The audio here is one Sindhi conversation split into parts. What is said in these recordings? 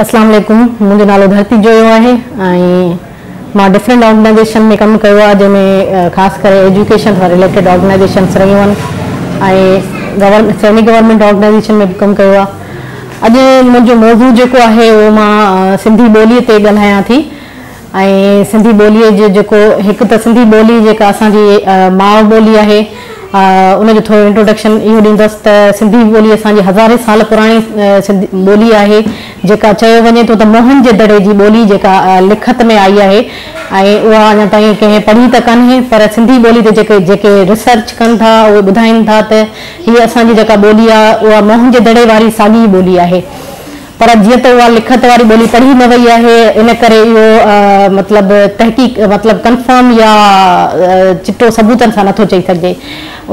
اسلام عليڪم منهنجو نالو ڌرتي جويو آهي ۽ مان ڊفرنٽ آرگنائيزيشن ۾ ڪم ڪيو آهي جنهن ۾ خاص ڪري ايجوڪيشن سان رليٽيڊ آرگنائيزيشنس رهيون آهن ۽ گورنمينٽ سيمي گورنمينٽ آرگنائيزيشن ۾ به ڪم ڪيو آهي. اڄ منهنجو موضوع جيڪو آهي اهو مان سنڌي ٻولي تي ڳالهايان ٿي ۽ سنڌي ٻوليء جو جيڪو هڪ ته سنڌي ٻولي جيڪا اسان جي ماء ٻولي آهي ان جو ٿورو انٽروڊڪشن اهو ڏيندس ته سنڌي ٻولي اسان جي هزارين سال پراڻي سنڌي ٻولي آهي جيڪا چيو وڃي ٿو ته موهن جي دڙي جي ٻولي جيڪا لکت ۾ آئي آهي ۽ اها اڃا تائين ڪنهن پڙهي ته ڪانهي پر سنڌي ٻولي تي جيڪي جيڪي ريسرچ ڪن ٿا اهي ٻڌائين ٿا ته هيء اسان جي جيڪا ٻولي آهي اها موهن جي دڙي واري ساڳي ئي ٻولي آهي. پر جيئن ته اها لکت واري ٻولي پڙهي نه وئي آهي ان ڪري اهو مطلب تحقيق مطلب ڪنفرم يا چٽو ثبوتن سان نٿو چئي سگهجي.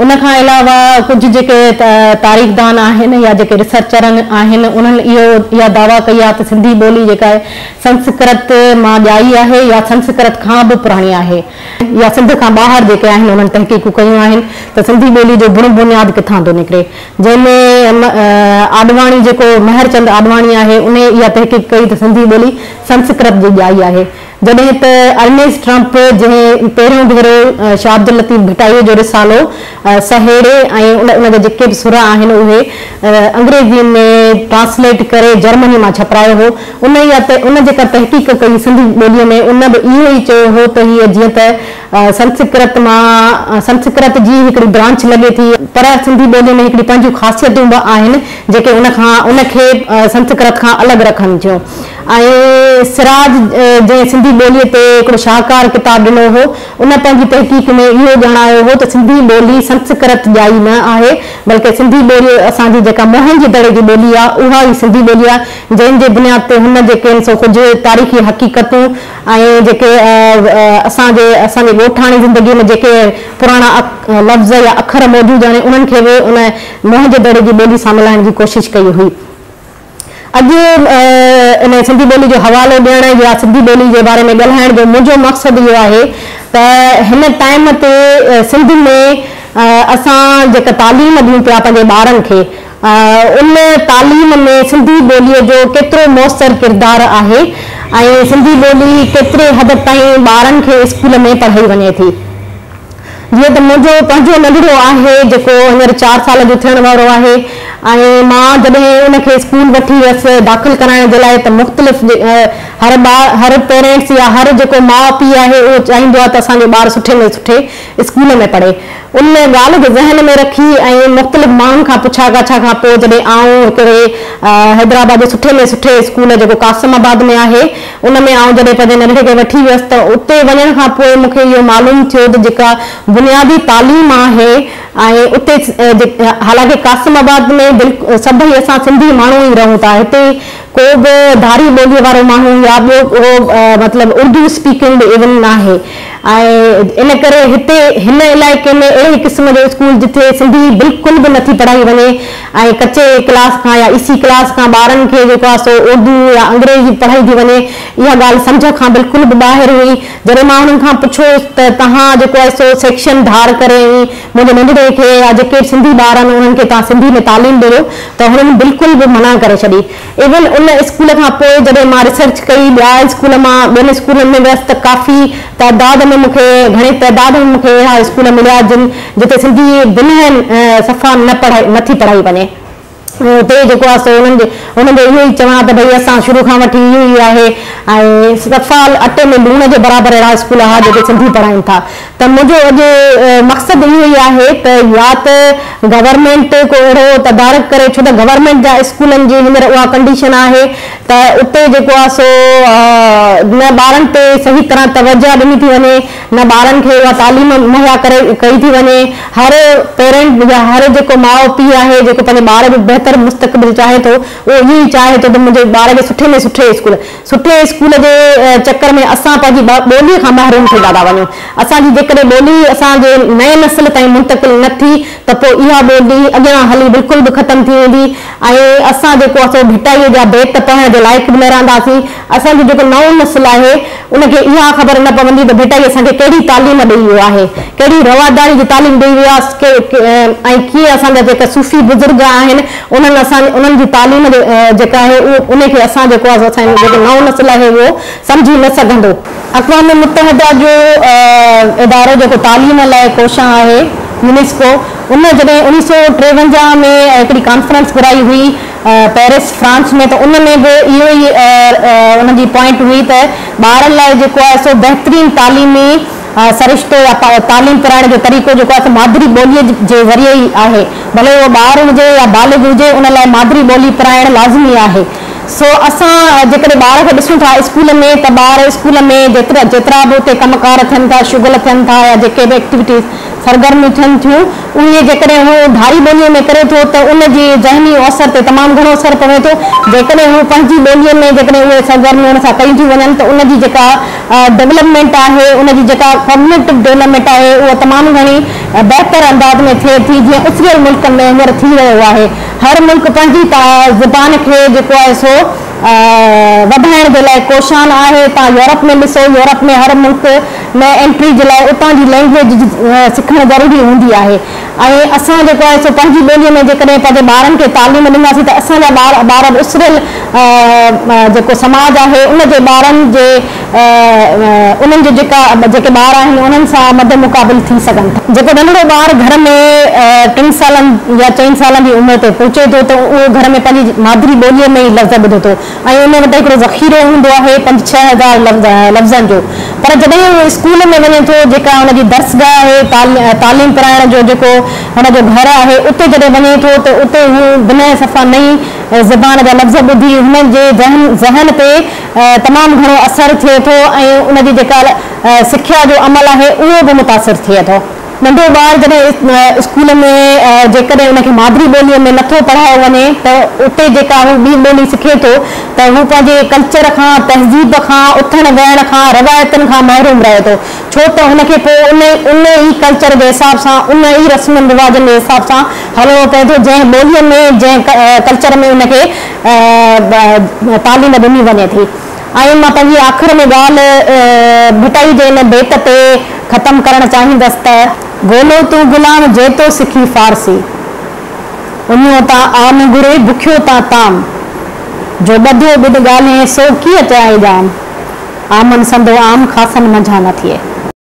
ان کان علاوه ڪجهه جيڪي تاريخدان آهن يا جيڪي ريسرچر آهن انهن اهو اها دعويٰ ڪئي آهي ته سنڌي ٻولي جيڪا آهي سنسڪرت مان ڄائي آهي يا سنسڪرت کان به پراڻي آهي يا سنڌ کان ٻاهر جيڪي آهن انهن تحقيقون ڪيون آهن ته سنڌي ٻولي جو بڻ بنياد ڪٿان ٿو نڪري. جنهن ۾ آڏواڻي جيڪو مهر چند آڏواڻي آهي انهي اها تحقيق ڪئي ته سنڌي ٻولي سنسڪرت جي ڄائي آهي. جڏهن ته ارنيسٽ ٽرمپ جنهن پهريون ڀيرو شاهه عبداللطيف ڀٽائيء جو رسالو سهيڙي ۽ ان جا جيڪي به سر آهن اهي انگريزيء ۾ ٽرانسليٽ ڪري جرمني مان ڇپرايو هو ان اها ان جيڪا تحقيق ڪئي سنڌي ٻوليء ۾ ان به اهو ئي چيو هو ته هيء جيئن ته سنسڪرت مان سنسڪرت جي هڪڙي برانچ لڳي ٿي پر سنڌي ٻوليء ۾ هڪڙي پنهنجون خاصيتون به آهن جيڪي ان کان ان کي سنسڪرت کان الڳ رکن ٿيون ۽ سراج جنهن سنڌي ٻوليء تي هڪڙو شاهڪار ڪتاب ڏنو هو ان پنهنجي تحقيق ۾ اهو ڄاڻايو هو ته سنڌي ٻولي سنسڪرت ڄائي نه آهي بلڪه سنڌي ٻولي اسان جي جيڪا موهن جي دڙي جي ٻولي آهي اها ئي سنڌي ٻولي آهي جنهن جي بنياد تي هن جيڪي آهن سو ڪجهه تاريخي حقيقتون ۽ جيڪي اسان جي اسان جي ڳوٺاڻي زندگيء ۾ جيڪي پراڻا لفظ يا اکر موجود آهن انهن کي به ان موهن جي دڙي جي ٻولي سان ملائڻ جي ڪوشش ڪئي هئي. اڄ ان سنڌي ٻولي جو حوالو ڏيڻ يا سنڌي ٻولي جي باري ۾ ڳالهائڻ جو منهنجو مقصد اهو آهي ته هن ٽائيم تي سنڌ ۾ اسان جيڪا تعليم ڏيون پيا پنهنجي ٻارن کي ان تعليم ۾ سنڌي ٻوليء جو ڪيترو موثر ڪردار آهي ۽ سنڌي ٻولي ڪيتري حد تائين ٻارن کي اسڪول ۾ پڙهائي وڃي ٿي. جيئن ته منهنجو پنهنجو ننڍڙو آهي جيڪو هينئر چار سال جو ٿيڻ وارو آهي ۽ مان جڏهن ان کي اسڪول وٺي ويس داخل ڪرائڻ جي لاء ته مختلف هر ٻار هر پيرينٽس يا هر جيڪو ماء پيء آهي اهو چاهيندو آهي ته اسان جو ٻار سٺي ۾ سٺي اسڪول ۾ پڙهي. ان ڳالهه کي ذهن ۾ رکي ۽ مختلف ماڻهن کان پڇا ڳاڇا کان پوء جڏهن آئون هڪڙي حيدرآباد جي سٺي ۾ سٺي اسڪول جيڪو قاسم آباد ۾ آهي ان ۾ آئون جڏهن پنهنجي ننڍڙي کي وٺي ويس ته اتي وڃڻ کان پوء مون کي اهو معلوم ٿيو ته جيڪا بنيادي تعليم آهي ۽ اتي حالانڪه قاسم آباد ۾ سڀئي اسان سنڌي ماڻهو ئي رهون ٿا هتي ڪو به ڌاري ٻوليء وارو ماڻهو يا ٻيو ڪو مطلب اردو اسپيڪنگ به ايون ناهي ۽ ان ڪري هتي هن علائقي ۾ اهڙي قسم جو اسڪول جتي سنڌي بلڪل به نٿي پڙهائي وڃي ۽ ڪچي ڪلاس کان يا اي سي ڪلاس کان ٻارن کي جيڪو آهي سو اردو يا انگريزي پڙهائي ٿي وڃي اها ڳالهه سمجهه کان بلڪل به ٻاهر هئي جڏهن مان انهن کان پڇيو ته توهان جيڪو آهي سو سيڪشن ڌار ڪري ۽ منهنجي ننڍڙي کي يا جيڪي به سنڌي ٻار آهن انهن کي توهان سنڌي ۾ تعليم ڏيو ته هنن بلڪل به منع ڪري ڇڏي. ايون ان اسڪول کان پوء جڏهن مان ريسرچ ڪئي ٻيا اسڪول مان ٻين اسڪولن ۾ ويس ته ڪافي تعداد ۾ مون کي گهڻي تعداد ۾ مون کي اهڙا اسڪول مليا جن جتي سنڌي بنهه صفا نه پڙهائي نه ٿي پڙهائي وڃي ۽ اتي جيڪو آهي سو انهن جي انهن جو اهو ئي چوڻ آهي ته ڀئي اسان شروع کان وٺي اهو ئي آهي ۽ صفا اٽي ۾ لوڻ جي برابر اهڙا اسڪول هئا جيڪي سنڌي پڙهائين ٿا ته منهنجو اڄ مقصد اهو ئي آهي ته يا ته گورنمينٽ ڪو اهڙو تدارڪ ڪري ڇو ته گورنمينٽ جا اسڪولن جي هينئر اها ڪنڊيشن آهي ته اتي جيڪو آهي سو نه ٻارن تي صحيح طرح توجه ڏني ٿي وڃي نه ٻارن کي اها تعليم مهيا ڪري ڪئي ٿي وڃي هر پيرنٽ يا هر جيڪو ماء پيء آهي جيڪو پنهنجي ٻار جو بهتر مستقبل چاهي ٿو اهو اهو ئي چاهي ٿو ته منهنجي ٻار کي سٺي ۾ سٺي اسڪول سٺي اسڪول جي چڪر ۾ اسان پنهنجي ٻوليء کان محروم ٿيندا ٿا وڃون. اسان جي جيڪڏهن ٻولي اسان جي نئين نسل تائين منتقل نه ٿي ته پوء اها ٻولي اڳيان هلي بلڪل به ختم ٿي ويندي ۽ اسان جيڪو آهي سو ڀٽائيء جا بيت پڙهڻ جي لائق به نه رهنداسين. اسان جو جيڪو نئون نسل آهي ان کي اها خبر نه پوندي ته ڀٽائي اسان کي ڪهڙي تعليم ڏئي ويو آهي، ڪهڙي رواداري جي تعليم ڏئي ويو آهي ۽ ڪيئن اسان جا جيڪا صوفي بزرگ آهن انهن اسان انهن جي تعليم جيڪا آهي اهو ان کي اسان جيڪو آهي اسان جو جيڪو نئون نسل آهي اهو سمجهي نه سگهندو. اقوام متحده جو ادارو جيڪو تعليم لاء ڪوشان آهي يونيسڪو ان جڏهن 1953 ۾ هڪڙي ڪانفرنس گهرائي هئي پيرس فرانس ۾ ته ان ۾ به اهو ئي انهن جي پوائنٽ هئي ته ٻارن لاء جيڪو آهي سو بهترين تعليمي سرشتو يا تعليم پرائڻ جو طريقو جيڪو آهي سو مادري ٻوليء جي ذريعي ئي آهي ڀلي اهو ٻار هجي يا بالغ هجي ان لاء مادري ٻولي پرائڻ لازمي آهي. سو اسان جيڪڏهن ٻار کي ڏسون ٿا اسڪول ۾ ته ٻار اسڪول ۾ جيترا جيترا به اتي ڪم ڪار ٿين ٿا شغل ٿين ٿا يا جيڪي به ايڪٽيوٽيز سرگرميون ٿين ٿيون اهي جيڪڏهن هو ڌاري ٻوليء ۾ ڪري ٿو ته ان جي ذهني اوسر تي تمام گهڻو اثر پوي ٿو. جيڪڏهن هو پنهنجي ٻوليء ۾ جيڪڏهن اهي سرگرميون ان سان ڪيون ٿيون وڃن ته ان جي جيڪا ڊولپمينٽ آهي ان جي جيڪا ڪوگنيٽو ڊولپمينٽ آهي اها تمام گهڻي بهتر انداز ۾ ٿئي ٿي جيئن اسريل ملڪن ۾ هينئر ٿي رهيو آهي. هر ملڪ پنهنجي زبان کي جيڪو آهي سو وڌائڻ جي لاء ڪوشان آهي. توهان يورپ ۾ ڏسو يورپ ۾ هر ملڪ ۾ انٽري جي لاء اتان جي لينگويج سکڻ ضروري هوندي آهي ۽ اسان جيڪو آهي سو پنهنجي ٻولي ۾ جيڪڏهن پنهنجي ٻارن کي تعليم ڏينداسين ته اسان جا ٻار ٻار به اسريل جيڪو سماج آهي ان جي ٻارن جي انهن جو جيڪا جيڪي ٻار آهن انهن سان مد مقابل ٿي سگهن ٿا. جيڪو ننڍڙو ٻار گهر ۾ ٽن سالن يا چئن سالن جي عمر تي پهچي ٿو ته اهو گهر ۾ پنهنجي مادري ٻوليء ۾ ئي لفظ ٻڌي ٿو ۽ ان وٽ هڪڙو ذخيرو هوندو آهي پنج ڇهه هزار لفظن جو پر جڏهن اهو اسڪول ۾ وڃي ٿو جيڪا ان جي درسگاهه آهي تعليم پرائڻ جو جيڪو هن جو گهر آهي اتي جڏهن وڃي ٿو ته اتي هو بنهه صفا نئين زبان جا لفظ ٻڌي هن جي ذهن تي تمام گهڻو اثر ٿئي ٿو ۽ ان جي جيڪا سکيا جو عمل آهي اهو به متاثر ٿئي ٿو. ننڍو ٻار جڏهن اسڪول ۾ جيڪڏهن ان کي مادري ٻوليء ۾ نٿو پڙهايو وڃي ته اتي جيڪا هو ٻي ٻولي سکي ٿو ته هو پنهنجي ڪلچر کان، تهذيب کان، اٿڻ ويهڻ کان، روايتن کان محروم رهي ٿو ڇو ته هن کي پوء ان ان ئي ڪلچر جي حساب سان ان ئي رسمن رواجن جي حساب سان هلڻو پئي ٿو جنهن ٻوليء ۾ جنهن ڪلچر ۾ ان کي تعليم ڏني وڃي ٿي ۽ مان پنهنجي آخر ۾ ڳالهه ڀٽائي جي ان بيت تي ختم ڪرڻ چاهيندس ته. گولو تون غلام جيتو سکي فارسي، اڃيو تان عام گهري بکيو تان طعام، جو ٻڌو ٻن ڳالهين سو ڪيئن چيائين ڄام، عامن سندو عام خاصن منجهان نه ٿئي.